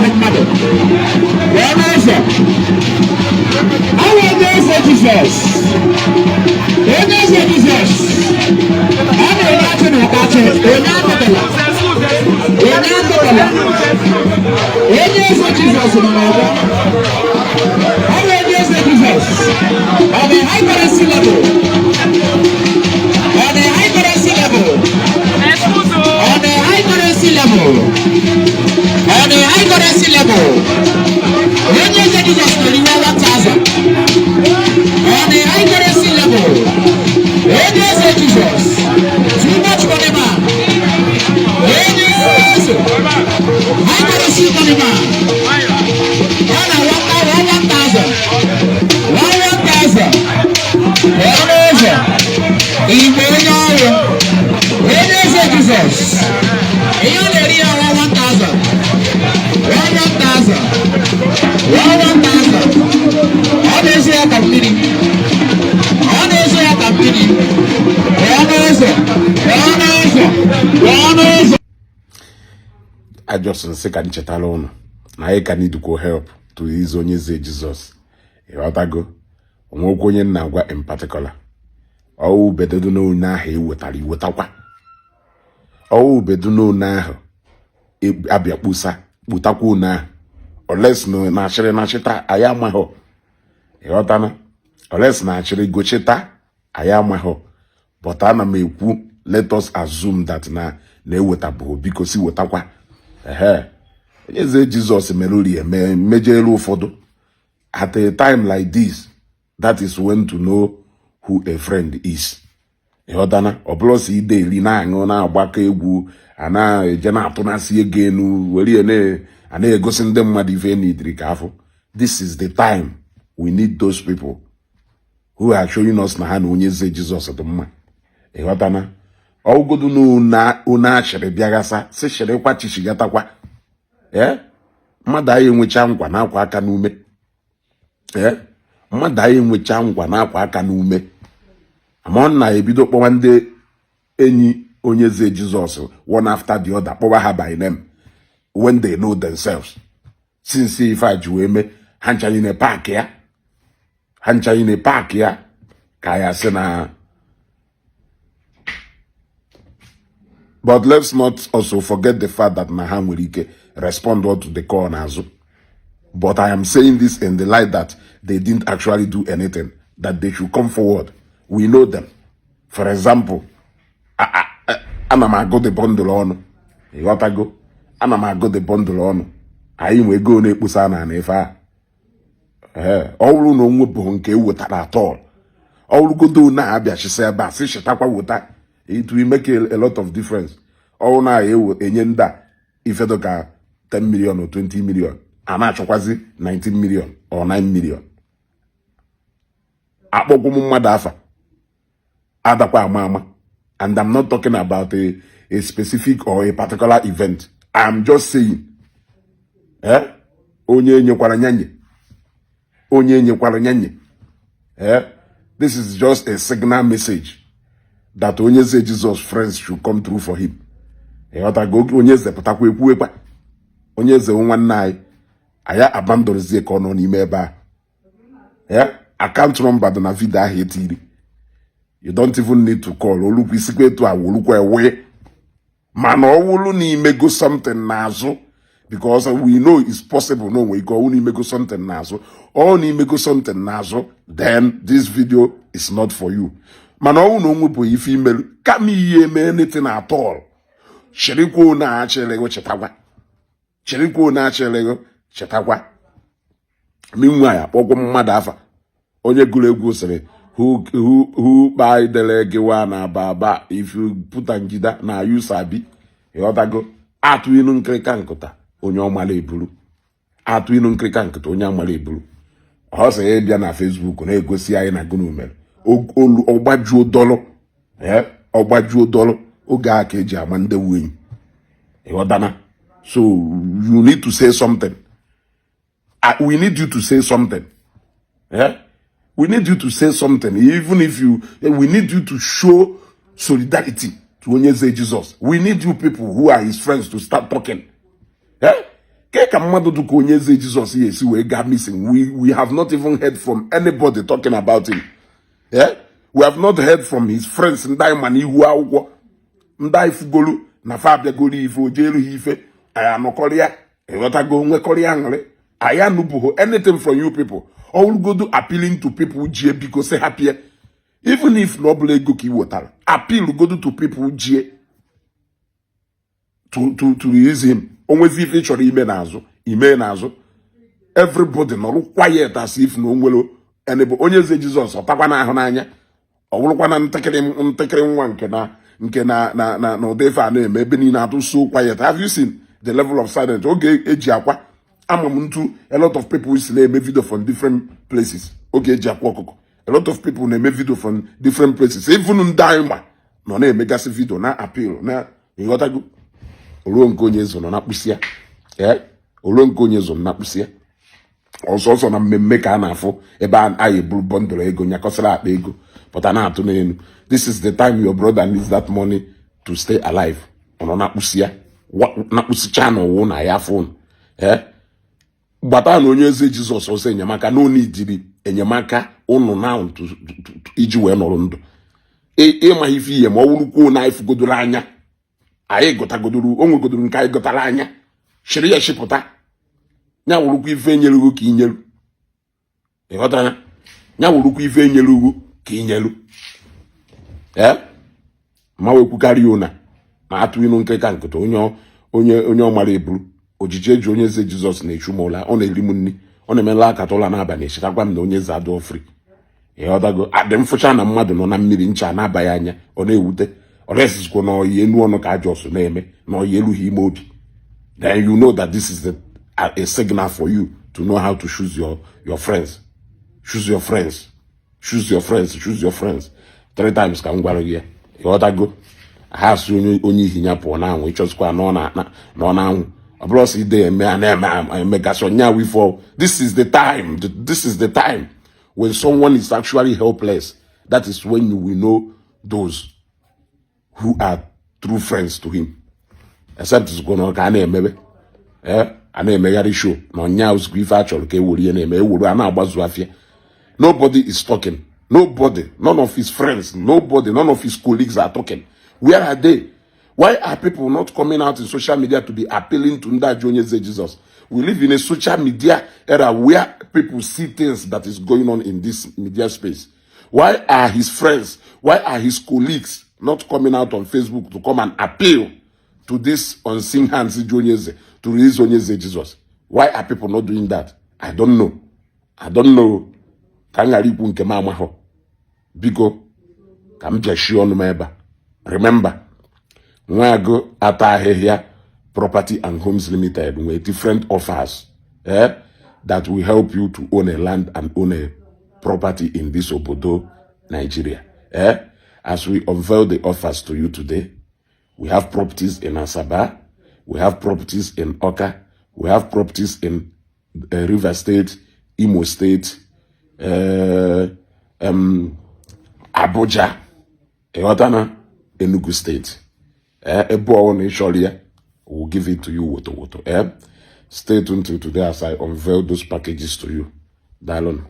Ahụ mmadụ pụọ n'ụzọ. Awụ onye eze Jizọs, onye eze Jizọs. A na-enye achị na ụka achị. Onye atụtụla, onye atụtụla. Onye eze Jizọs nọ n'ọgbọ. Ọ bụ onye eze Jizọs on a high currency level, on a high currency level, on a high currency level, on a high currency level. Onye eze Jizọs na-eriwe 1000 on a high currency level. Onye eze Jizọs, too much money man. Onye eze, high currency money man. Ọ na one one thousand, one one thousand. Pụọ n'ụzọ, Igbo onye ọrụ. Onye eze Jizọs, ihe ọ na-eri ya, one one thousand, one one thousand, one one thousand. Ọ na-ezo ya ka mmiri, ọ na-ezo ya ka mmiri. Pụọ n'ụzọ, pụọ n'ụzọ, pụọ n'ụzọ. I just nsị ka m chetara ụnụ na anyị ka need help to release onye eze Jizọs. Ịghọtago? Onwekwa onye nna agwa in particular. Ọwụ bedodo n'onye ahụ ewetara iwetakwa, ọwụ bedo n'onye ahụ abịa kpusa kputakwa onye ahụ oles na achịrị na achịta anyị amaghọ. Ịghọtana? Oles na achịrị gochita anyị amaghọ, but ana m ekwu, let us assume that na na-ewetabụ. Biko si wetakwa. Ehe, onye eze Jizọs mere ori eme mmejere ụfọdụ. At a time like this, that is when to know who a friend is. Ịghọtana? Ọ bụrụ sọ ide eri na-aṅụ na-agbakọ egwu, a na-eje na-atụnasị ego enu were ya a na-egosi ndị mmadụ ife n'idiri ka afọ. This is the time we need those people who are showing us na ha na onye eze Jizọs dị mma. Ịghọtana? Ọgụgodu na one achịrị bịaghasa si chịrịkwa chichigatakwa. Ee, mmadụ anyị enwecha nkwa na-akwa aka n'ume. Ee, mmadụ anyị enwecha nkwa na-akwa aka n'ume. Ama ọ na-ebido kpọwa ndị enyi onye eze Jizọs one after the other, kpọwa ha by name when they know themselves. Since ife a ji wee mee, ha ncha niile pack ya, ha ncha niile pack ya ka ya sị na. But let's not also forget the fact that na ha nwere ike respond to the call n'azụ. But I am saying this in the light that they didn't actually do anything, that they should come forward. We know them. For example, ana m agụ the bundle ọnụ. Ịghọtago? Ana m agụ the bundle ọnụ. Anyị nwe ego na-ekposa na ife a. Ee, ọ bụrụ na o nwebụghị nke e wetara at all, ọ bụrụgodo na abịachisi ebe a sị chetakwa weta, it will make a lot of difference. Ọ na enye ndị a ife dịka 10 million or 20 million, a na-achọkwazi 19 million or 9 million. Akpọkwu m mmadụ afa adakwa ama ama, and I'm not talking about a specific or a particular event. I'm just saying, eh, onye nyekwara nyanye, onye nyekwara nyanye. Eh, this is just a signal message that onye eze Jesus friends should come through for him. Ịghọtago? Onye eze pụtakwa ekwuekwa. Onye eze nwanne anyị, anyị abandonzie ka ọ nọ n'ime ebe a. Ya account number dị na video ahụ etiri. You don't even need to call. Olukwu isikwa etu a wolukwa ewe, mana ọ wụlụ na imego something n'azụ, because we know it's possible na onwe ike ọwụ na imego something n'azụ, ọ na imego something n'azụ, then this video is not for you. Mana ọwụ na onwepụ ife imelu, kama ihe eme anything at all, chịrịkwa one achịrịghị chetakwa, chịrịkwa one achịrịghị chetakwa. Meanwhile, akpọkwa mmadụ afa. Onye gụrụ egwu sịrị who kpaidere gị wa na baba, if you put am njida na you sabi. Ịghọtago? Atụ inu nkịrịka nkụta onye ọmala eburu, atụ inu nkịrịka nkụta onye amala eburu. Ọ sị ya bịa na Facebook na-egosi anyị na gụnụ mere olu ọgbajuo dọlụ. Ee, ọgbajuo dọlụ oge a ka eji ama ndị wu enyi. Ịghọtana? So you need to say something. We need you to say something. Yeah? We need you to say something. Even if you, we need you to show solidarity to Onyeze Jesus. We need you people who are his friends to start talking. Yeah? Ke ka mmadụ dụka Onye Eze Jizọs ya esi wee gaa missing? We have not even heard from anybody talking about him. Yeah? We have not heard from his friends, ndị anyị ma n'ihu akwụkwọ, ndị anyị fugolu na fa abịagoro ife o jeelu ha ife, anyị anọkọrịa, ịghọtago, nwekọrịa aṅụrị. Anyị anụbụghị anything from you people. Ọwụrụgodo appealing to people jie, biko sị hapịa, even if na ọ bụla ego ka ị wetara, appeal godo to people jie to release him. Onwezi ife ị chọrọ ime n'azụ, ime n'azụ. Everybody nọrọ quiet as if na o nwere enebe Onye Eze Jizọs. Ọ takwa n'ahụ n'anya, ọ bụrụkwa na ntakịrị ntakịrị nwa nke na ụdị ife a na-eme, ebe niile atụ so quiet. Have you seen the level of silence oge eji akwa? Ama m ntu a lot of people si na-eme video from different places oge eji akwa ọkụkọ. A lot of people na-eme video from different places. Even ndị anyị ma nọ na-emegasị video na appeal na, ịghọtago. Oruo nke onye zo nọ na kpụsịa, ee, oruo nke onye zo na kpụsịa ọsọsọ na mmemme ka a na-afụ ebe a eburu bundle ego, nyakọsịrị akpa ego pụta na-atụ n'elu. This is the time your brother needs that money to stay alive. Ọ nọ na-akpụsị ya, na-akpụsịcha n'ụwụ na ya fon. Ee, gbata na Onye Eze Jizọs ọsọ enyemaka na onye jiri enyemaka ụnụ na iji wee nọrọ ndụ. Ịma ife ihe ma ọ wụrụkwuo na anyị fụgodoro anya, anyị gụtagodoro, o nwegodoro nke anyị gụtara anya shiri ya shipụta ya, wụrụkwa ife enyere ugwu ka inyeru, ịghọtara, ya wụrụkwa ife enyere ugwu ka inyeru. Ee, ma wekwukarị ụna ma atụ inu nke ka nkịta onye ọ mara eburu ojiji eji Onye Eze Jizọs na-echu m ụla, ọ na-eri m nri, ọ na-emela akata ụla n'abalị, echetakwa m na Onye Eze adụọ free, ịghọtago. Adị mfụcha na mmadụ nọ na mmiri ncha na-abaghị anya, ọ na-ewute ọresizikwa na ọyi enu ọnụ ka ajọ ọsọ na-eme na ọyi elughị ime obi. Then you know that this is a signal for you to know how to choose your friends. Choose your friends, choose your friends, choose your friends three times ka m gwara gị ya, ịghọtago. Ha asị onye ihi ya pụọ n'anwụ, ịchọzikwa na ọ na-anwụ, ọ bụrụ ọsọ ide eme a na-eme emegasị onye wifo. This is the time, this is the time when someone is actually helpless. That is when you will know those who are true friends to him, except zikwa ka a na-emebe, ee, a na-emegharị show na ọnya ozugbo ife a chọrọ ka ewere ihe na-eme, ewere a na-agbazu afịa. Nobody is talking. Nobody, none of his friends, nobody, none of his colleagues are talking. Where are they? Why are people not coming out in social media to be appealing to ndị ajọ Onye Eze Jesus? We live in a social media era where people see things that is going on in this media space. Why are his friends, why are his colleagues not coming out on Facebook to come and appeal to this unseen hands Onye Eze to release Onye Eze Jesus? Why are people not doing that? I don't know, I don't know. Ka m ghara ikwu nke m amahọ, biko ka m bịachie ọnụ m ebe a. Remember, Nwago Ata Ahịhịa Property and Homes Limited nwere different offers that will help you to own a land and own a property in this obodo Nigeria. As we unveil the offers to you today, we have properties in Asaba, we have properties in Awka, we have properties in River State, Imo State, Abuja, ịghọtana, Enugu State. Ebe ọ na ị chọrọ ya, we'll give it to you woto woto. Stay tuned till today as I unveil those packages to you. Daalụ.